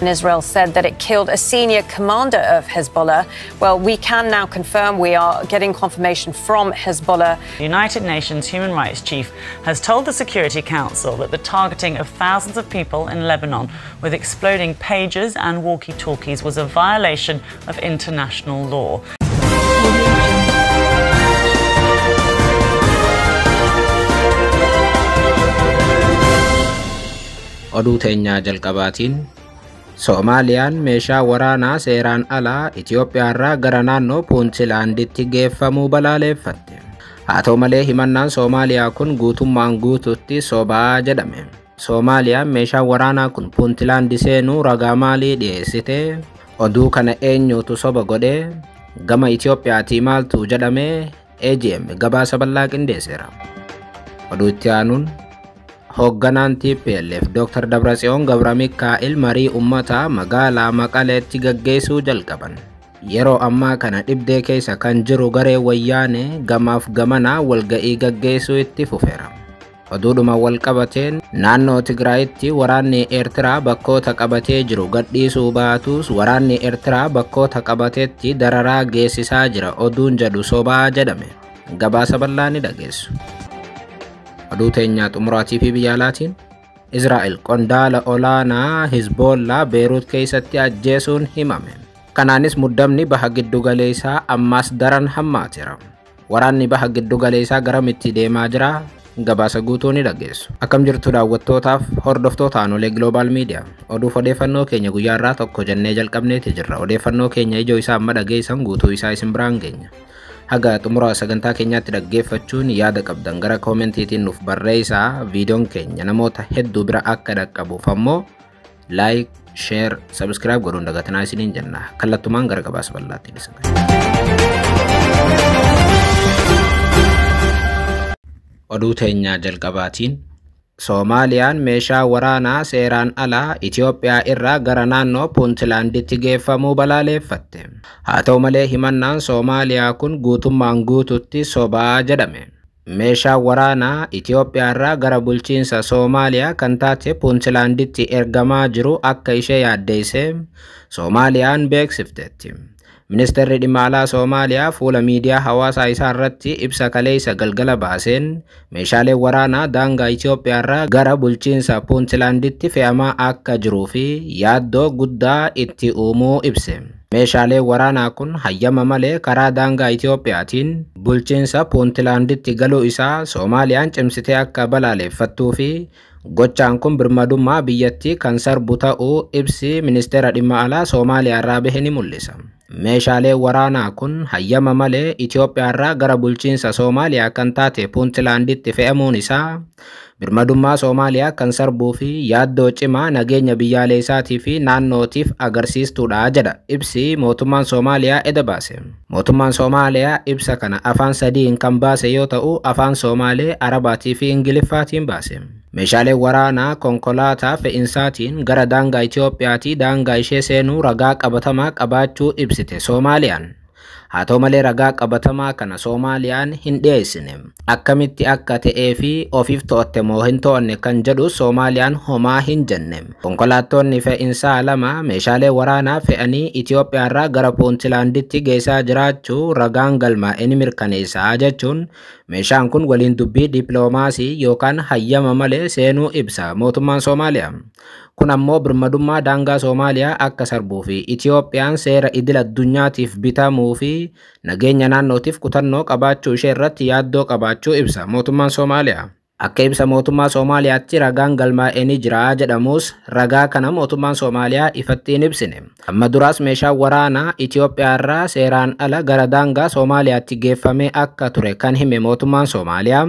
Israel said that it killed a senior commander of Hezbollah. Well, we can now confirm, we are getting confirmation from Hezbollah. The United Nations Human Rights Chief has told the Security Council that the targeting of thousands of people in Lebanon with exploding pagers and walkie-talkies was a violation of international law. Oduu teenyaa jalqabaatiin Soomaaliyaan meeshaa waraanaa seeraan alaa Itoophiyaarraa gara naannoo Puuntilaanditti geeffamuu balaaleeffatte. Haa ta'u malee himannaan Soomaaliyaa kun guutummaan guututti sobaa jedhame. Soomaaliyaan meeshaa waraanaa kun Puuntilaandi seenuu ragaa maalii dhiyeessite? Oduu kana eenyutu soba godhee? Gama Itoophiyaatii maaltu jedhame? AGM gabaasa bal'aa qindeesseera. Oduu itti aanuun hoogganaan TPLF Dr. Dabratsiyoon Gabramikaa'el marii uummataa magaalaa Maqaleetti gaggeessuu jalqaban. Yeroo ammaa kana dhibdee keessa kan jiru garee wayyaanee gamaaf gamanaa walga'ii gaggeessuu itti fufeera. Oduudhuma walqabateen naannoo Tigraayitti waraanni Eertiraa bakkoota qabatee jiru gadhiisuu baatus waraanni Eertiraa bakkoota qabateetti dararaa geessisaa jira oduun jedhu sobaa jedhame. Gabaasa bal'aa ni dhageessu. Oduu teenyaa xumuraatii fi biyya alaatiin Israa'el qondaala olaanaa Hizboollaa Beeruut keessatti ajjeesuun himame. Kanaanis muddamni baha giddugaleessaa ammaas daran hammaateera. Waraanni baha giddugaleessaa garamitti deemaa jira? Gabaasa guutuu ni dhageessu. Akkam jirtu daawwattootaaf hordoftoota Aanolee Global Media. Oduuf odeeffannoo keenya guyyaa irraa tokko jennee jalqabneeti jirra. Odeeffannoo keenya ijoo isaa amma dhageessan guutuu isaa isin biraan geenya. Haga xumura sagantaa keenyaatti dhaggeeffachuun yaada qabdan gara koomentiitiin nuuf barreessaa. Viidiyoon keenya namoota hedduu bira akka dhaqqabuuf ammoo like, share, subscribe godhuun dagatinaa isiniin jenna. Kallattumaan gara gabaasa bal'aatti isin. Oduu teenyaa jalqabaatiin Soomaaliyaan meeshaa waraanaa seeraan alaa Itoophiyaa irraa gara naannoo Puuntilaanditti geeffamuu balaaleeffatte. Haa ta'u malee himannaan Soomaaliyaa kun guutummaan guututti sobaa jedhame. Meeshaa waraanaa Itoophiyaa irraa gara bulchiinsa Soomaaliyaa kan taate Puuntilaanditti ergamaa jiru akka ishee yaaddeesse Soomaaliyaan beeksifteetti. Ministeerri dhimma alaa Soomaaliyaa fuula miidiyaa hawaasaa isaa irratti ibsa kaleessa galgala baaseen meeshaaleen waraanaa daangaa Itoophiyaa irraa gara bulchiinsa Puuntilaanditti fe'amaa akka jiruu fi yaaddoo guddaa itti uumuu ibse. Meeshaaleen waraanaa kun hayyama malee karaa daangaa Itoophiyaatiin bulchiinsa Puuntilaanditti galuu isaa Soomaaliyaan cimsitee akka balaaleffattuu fi gochaan kun birmadummaa biyyattii kan sarbu ta'uu ibsi ministeera dhimma alaa Soomaaliyaa irraa bahe ni mul'isa. Meeshaaleen waraanaa kun hayyama malee Itoophiyaa irraa gara bulchiinsa Soomaaliyaa kan taate Puuntilaanditti fe'amuun isaa birmadummaa Soomaaliyaa kan sarbuu fi yaaddoo cimaa nageenya biyyaalessaatii fi naannootiif agarsiistuudha jedha ibsi mootummaan Soomaaliyaa eda baase. Mootummaan Soomaaliyaa ibsa kana afaan sadiin kan baase yoo ta'u afaan Soomaalee, Arabaatii fi Ingiliffaatiin baase. Meeshaaleen waraanaa konkolaataa fe'insaatiin gara daangaa Itoophiyaatii daangaa ishee seenuu ragaa qabatamaa qabaachuu ibsite Soomaaliyaan. Haa ta'u malee ragaa qabatamaa kana Soomaaliyaan hin dhiyeessine. Akkamitti akka ta'ee fi ofiif to'atte moo hin to'anne kan jedhu Soomaaliyaan homaa hin jenne. Konkolaattonni fe'insaa lama meeshaalee waraanaa fe'anii Itoophiyaarraa gara Puuntilaanditti geessaa jiraachuu ragaan galmaa'e ni mirkaneessa jechuun meeshaan kun waliin dubbii dippiloomaasii yookaan hayyama malee seenuu ibsa mootummaan Soomaaliyaa. Kun ammoo birmadummaa daangaa Soomaaliyaa akka sarbuu fi Itoophiyaan seera idil addunyaatiif bitamuu fi nageenya naannootiif kutannoo qabaachuu ishee irratti yaaddoo qabaachuu ibsa mootummaan Soomaaliyaa. Akka ibsa mootummaa Soomaaliyaatti ragaan galmaa'ee ni jira jedhamus ragaa kana mootummaan Soomaaliyaa ifatti hin ibsine. Amma duraas meeshaan waraanaa Itoophiyaa irraa seeraan ala gara daangaa Soomaaliyaatti geeffamee akka ture kan hime mootummaan Soomaaliyaa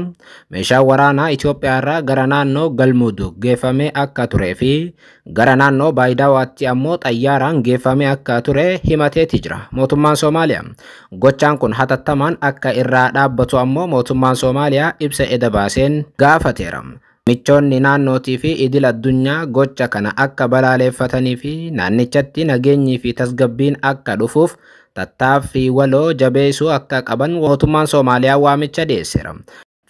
meeshaan waraanaa Itoophiyaa irraa gara naannoo Galmudug geeffamee akka turee fi gara naannoo Baayidaawaatti ammoo xayyaaraan geeffamee akka ture himateeti jira mootummaan Soomaaliyaa. Gochaan kun hatattamaan akka irraa dhaabbatu ammoo mootummaan Soomaaliyaa ibsa eda baaseen gaafateera. Michoonni naannootii fi idil addunyaa gocha kana akka balaaleffatanii fi naannichatti nageenyii fi tasgabbiin akka dhufuuf tattaaffii waloo jabeessuu akka qaban mootummaan Soomaaliyaa waamicha dhiyeesseera.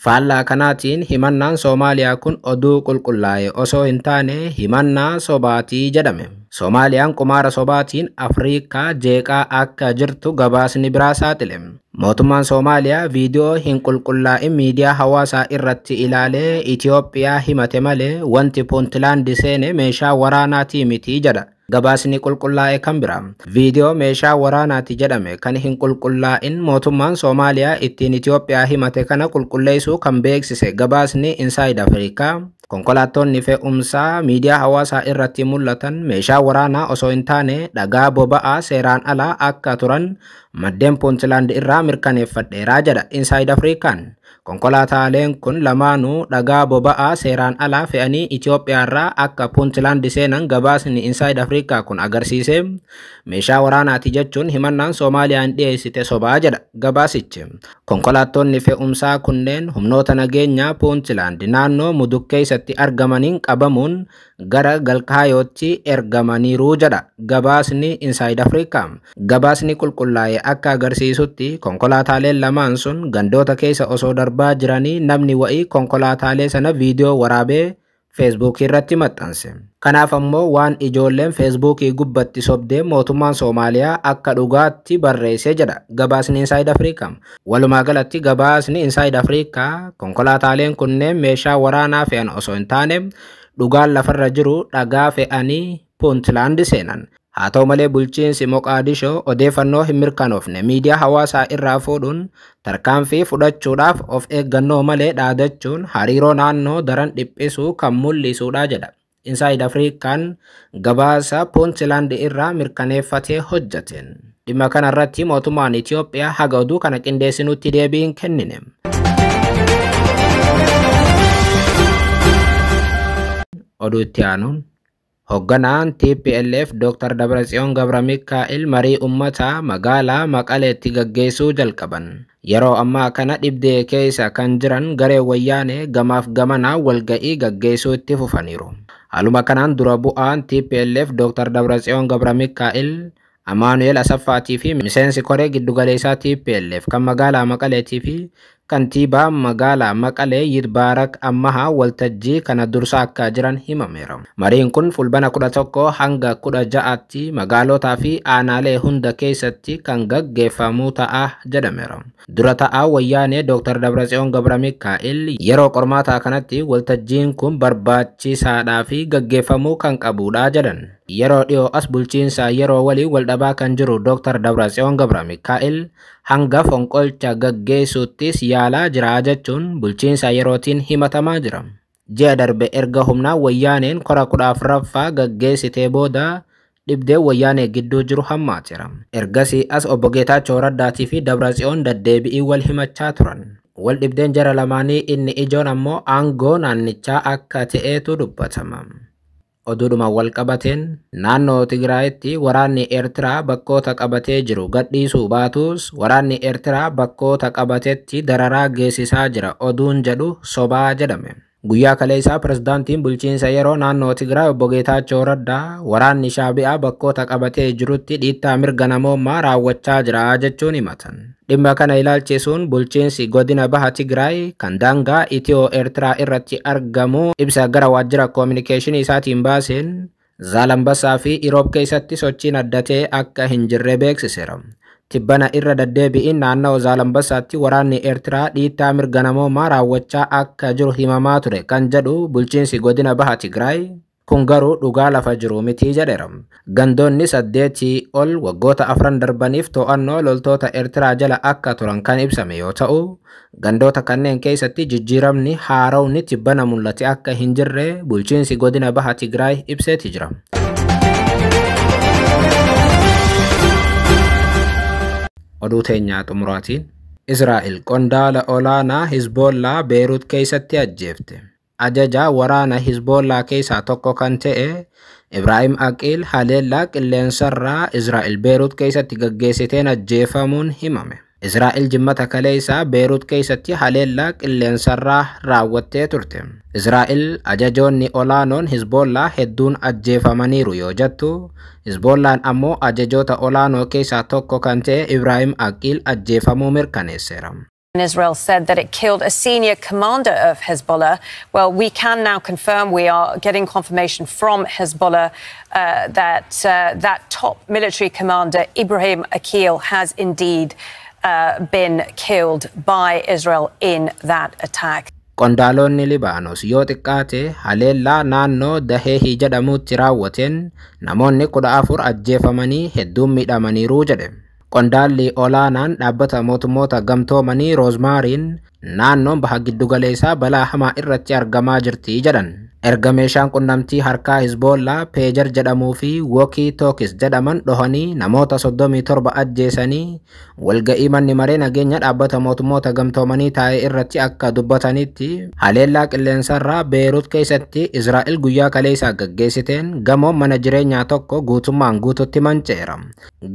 Faallaa kanaatiin himannaan Soomaaliyaa kun oduu qulqullaa'e osoo hin taane himannaa sobaatii jedhame. Soomaaliyaan qumaara sobaatiin Afriikaa jeeqaa akka jirtu gabaasni biraa saaxile. Mootummaan Soomaaliyaa viidiyoo hin qulqullaa'in miidiyaa hawaasaa irratti ilaalee Itoophiyaa himate malee wanti Puuntlaandi seene meeshaa waraanaatii miti jedha. Gabaasni qulqullaa'e kan biraa. Viidiyoo meeshaa waraanaati jedhame kan hin qulqullaa'in mootummaan Soomaaliyaa ittiin Itoophiyaa himate kana qulqulleessuu kan beeksise gabaasni Inside Africa. Konkolaattonni fe'umsaa miidiyaa hawaasaa irratti mul'atan meeshaa waraanaa osoo hin taane dhagaa boba'aa seeraan alaa akka turan maddeen Puuntlaand irraa mirkaneeffadheeraa jedha Inside African. Konkolaataaleen kun lamaanuu dhagaa boba'aa seeraan alaa fe'anii Itoophiyaarraa akka Puuntlaand seenan gabaasni Inside Africa kun agarsiise meeshaa waraanaati jechuun himannaan Soomaaliyaan dhiyeessite sobaa jedha gabaasichi. Konkolaattonni fe'umsaa kunneen humnoota nageenyaa Puuntlaand naannoo Mudug keessatti argamaniin qabamuun gara Galkaayootti ergamaniiru jedha gabaasni Inside Africa. Gabaasni qulqullaa'e akka agarsiisutti konkolaataaleen lamaan sun gandoota keessa osoo darbaa jiranii namni wa'ii konkolaataalee sana viidiyoo waraabee Feesbuukii irratti maxxanse. Kanaaf ammoo waan ijoolleen Feesbuukii gubbatti sobdee mootummaan Soomaaliyaa akka dhugaatti barreesse jedha gabaasni Inside Africa. Walumaa galatti gabaasni Inside Africa konkolaataaleen kunneen meeshaa waraanaa fe'an osoo hin taane dhugaan lafarra jiru dhagaa fe'anii Puuntlaand seenan. Haa ta'u malee bulchiinsi Moqaadishoo odeeffannoo hin mirkanoofne miidiyaa hawaasaa irraa fuudhuun tarkaanfii fudhachuudhaaf of eeggannoo malee dhaadachuun hariiroo naannoo daran dhiphisuu kan mul'isudha jedha. Inside Afrikaan gabaasa Puuntlaand irraa mirkaneeffatee hojjateen. Dhimma kanarratti mootummaan Itoophiyaa haga oduu kana qindeessinutti deebii hin kennine. Oduu itti aanuun. Hoogganaan TPLF Dr. Dabratsiyoon Gabramikaa'el marii uummataa magaalaa Maqaleetti gaggeessuu jalqaban. Yeroo ammaa kana dhibdee keessa kan jiran garee wayyaanee gamaaf gamanaa walga'ii gaggeessuu itti fufaniiru. Haaluma kanaan dura bu'aan TPLF Dr. Dabratsiyoon Gabramikaa'el Amaanu'eel Asaffaatii fi miseensi koree giddugaleessaa TPLF kan magaalaa Maqaleetii fi kantiibaa magaalaa Maqalee Yitbaarak Ammahaa waltajjii kana dursa akka jiran himameera. Mariin kun fulbana 11 hanga 16tti magaalotaa fi aanaalee hunda keessatti kan gaggeeffamu ta'a jedhameera. Dura ta'aa wayyaanee Dr. Dabratsiyoon Gabramikaa'el yeroo qormaataa kanatti waltajjiin kun barbaachisaadhaa fi gaggeeffamuu kan qabudha jedhan. Yeroo dhiyoo as bulchiinsa yeroo walii waldhabaa kan jiru Dr. Dabratsiyoon Gabramikaa'el hanga fonqolcha gaggeessuuttis yaalaa jira jechuun bulchiinsa yerootiin himatamaa jira. Ji'a darbe erga humnaa wayyaaneen kora 14ffaa gaggeessitee booda dhibdee wayyaanee gidduu jiru hammaateera. Ergasii as obbo Geetaachoo Raddaatii fi Dabratsiyoon daddeebi'ii wal himachaa turan. Wal dhibdeen jara lamaanii inni ijoon ammoo aangoo naannichaa akka ta'etu dubbatama. Oduudhuma wal qabateen naannoo Tigraayitti waraanni Eertiraa bakkoota qabatee jiru gadhiisuu baatus waraanni Eertiraa bakkoota qabatetti dararaa geessisaa jira oduun jedhu sobaa jedhame. Guyyaa kaleessaa pirezidaantiin bulchiinsa yeroo naannoo Tigraay obbo Geetaachoo Raddaa waraanni Shaabi'aa bakkoota qabatee jirutti dhiittaa mirga namoomaa raawwachaa jira jechuun himatan. Dhimma kana ilaalchisuun bulchiinsi godina baha Tigraay kan daangaa Itiyoo Eertiraa irratti argamu ibsa gara waajjira koominikeeshinii isaatiin baaseen Zaalambassaa fi Iroob keessatti sochiin addatee akka hin jirre beeksiseera. Tibbana irra deddeebi'iin naannoo Zaalambassaatti waraanni Eertiraa dhiittaa mirga namoomaa raawwachaa akka jiru himamaa ture kan jedhu bulchiinsi godina baha Tigraay kun garuu dhugaa lafa jiru miti jedheera. Gandoonni 8 ol waggoota 4 darbaniif to'annoo loltoota Eertiraa jala akka turan kan ibsame yoo ta'u, gandoota kanneen keessatti jijjiiramni haarawni tibbana mul'ate akka hin jirre bulchiinsi godina baha Tigraay ibseeti jira. Oduu teenyaa xumuraatiin Israa'el qondaala olaanaa Hizboollaa Beerut keessatti ajjeefte. Ajajaa waraana Hizboollaa keessaa tokko kan ta'e Ibraahim Aqiil haleellaa qilleensarraa Israa'el Beerut keessatti gaggeessiteen ajjeefamuun himame. Israa'el jimmata kaleessaa Beerut keessatti haleellaa qilleensarraa raawwattee turte. Israa'el ajajoonni olaanoon Hizboollaa hedduun ajjeefamaniiru yoo jettu, Hizboollaan ammoo ajajoota olaanoo keessaa tokko kan ta'e Ibraahim Aqiil ajjeefamuu mirkaneesseera. Israel said that it killed a senior commander of Hezbollah. Well, we can now confirm, we are getting confirmation from Hezbollah that that top military commander, Ibrahim Aqil, has indeed been killed by Israel in that attack. Qondaalonni Libaanos yoo xiqqaate haleellaa naannoo Daheehii jedhamutti raawwateen namoonni 14 ajjeefamanii hedduun miidhamaniiru jedhe. Qondaalli olaanaan dhaabbata mootummoota gamtoomanii Roozmaariin naannoon baha giddugaleessaa balaa hamaa irratti argamaa jirti jedhan. Erga meeshaan qunnamtii harkaa Hizboollaa pager jedhamuu fi walkie talkies jedhaman dhohanii namoota 37 ajjeesanii walga'ii manni maree nageenya dhaabbata mootummoota gamtoomanii taa'ee irratti akka dubbatanitti, haleellaa qilleensarraa Beerut keessatti Israa'el guyyaa kaleessaa gaggeessiteen gamoon mana jireenyaa tokko guutummaan guututti manca'eera.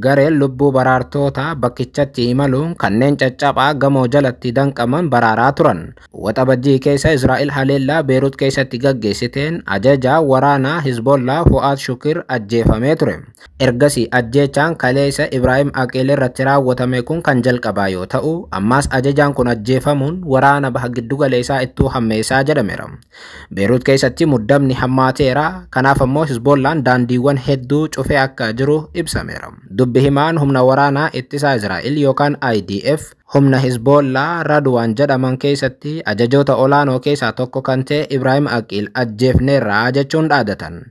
Gareen lubbuu baraartoota bakkichatti imaluun kanneen caccabaa gamoo jalatti danqaman baraaraa turan. Waxabajjii keessa Israa'el haleellaa Beerut keessatti gaggeessiteen ajajaa waraanaa Hizbollaa Fu'aad Shukir ajjeefamee ture. Ergasii ajjeechaan kaleessa Ibraahim Aqeel irratti raawwatame kun kan jalqabaa yoo ta'u, ammaas ajajaan kun ajjeefamuun waraana baha giddugaleessaa ittuu hammeessaa jedhameera. Beerut keessatti muddamni hammaateera. Kanaaf ammoo Hizbollaan daandiiwwan hedduu cufee akka jiru ibsameera. Dubbi himaan humna waraanaa ittisaa Israa'el yookaan IDF humna Hizbollaa Raduwaan jedhaman keessatti ajajoota olaanoo keessaa tokko kan ta'e Ibraahim Aqiil ajjeefneerra jechuun dhaadatan.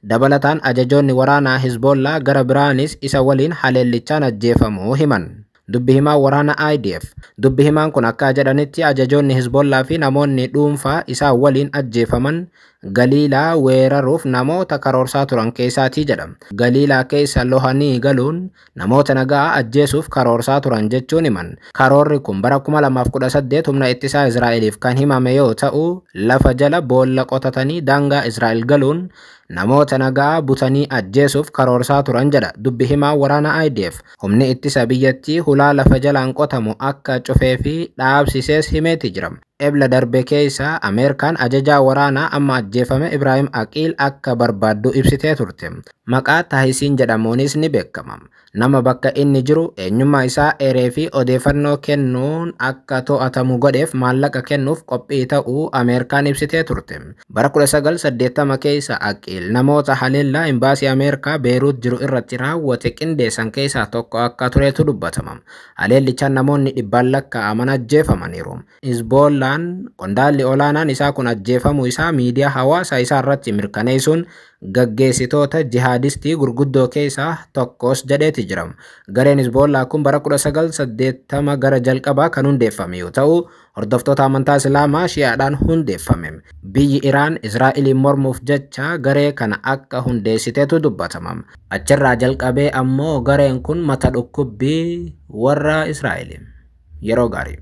Dabalataan ajajoonni waraanaa Hizbollaa gara biraanis isa waliin haleellichaan ajjeefamuu himan. Dubbi himaan waraana IDF. Dubbi himaan kun akka jedhanitti, ajajoonni Hizbollaa fi namoonni dhuunfaa isaa waliin ajjeefaman Galiilaa weeraruuf namoota karoorsaa turan keessaatii jedha. Galiilaa keessa lohanii galuun namoota nagaa ajjeesuuf karoorsaa turan jechuun himan. Karoorri kun bara 2018 humna ittisaa Israa'eliif kan himame yoo ta'u, lafa jala boolla qotatanii daangaa Israa'el galuun namoota nagaa butanii ajjeesuuf karoorsaa turan jedha dubbi himaa waraana IDF. Humni ittisa biyyattii hulaa lafa jalaan qotamu akka cufee fi dhaabsisees himeeti jira. Ebla darbe keessa Ameerikaan ajajaa waraanaa amma ajjeefame Ibraahim Aqiil akka barbaaddu ibsitee turte. Maqaa Taahisiin jedhamuunis ni beekama. Nama bakka inni jiru, eenyummaa isaa eeree fi odeeffannoo kennuun akka to'atamu godheef maallaqa kennuuf qophii ta'uu Ameerikaan ibsitee turte. Bara 1980 keessa Aqiil namoota haleellaa imbaasii Ameerikaa Beeruut jiru irratti raawwate qindeessan keessaa tokko akka turetu dubbatama. Haleellichaan namoonni dhibbaan lakkaa'aman ajjeefamaniiru. Hizboollaan qondaalli olaanaan isaa kun ajjeefamuu isaa miidiyaa hawaasaa isaa irratti mirkaneessuun gaggeessitoota jihaadistii gurguddoo keessaa tokkos jedheeti jira. Gareen Hizboollaa kun bara 1980 gara jalqabaa kan hundeeffame yoo ta'u, hordoftoota amantaa Islaamaa Shi'aadhaan hundeeffame. Biyyi Iraan Israa'eliin mormuuf jecha garee kana akka hundeessiteetu dubbatama. Achirraa jalqabee ammoo gareen kun mata dhukkubbii warra Israa'eli. Yeroo gaarii.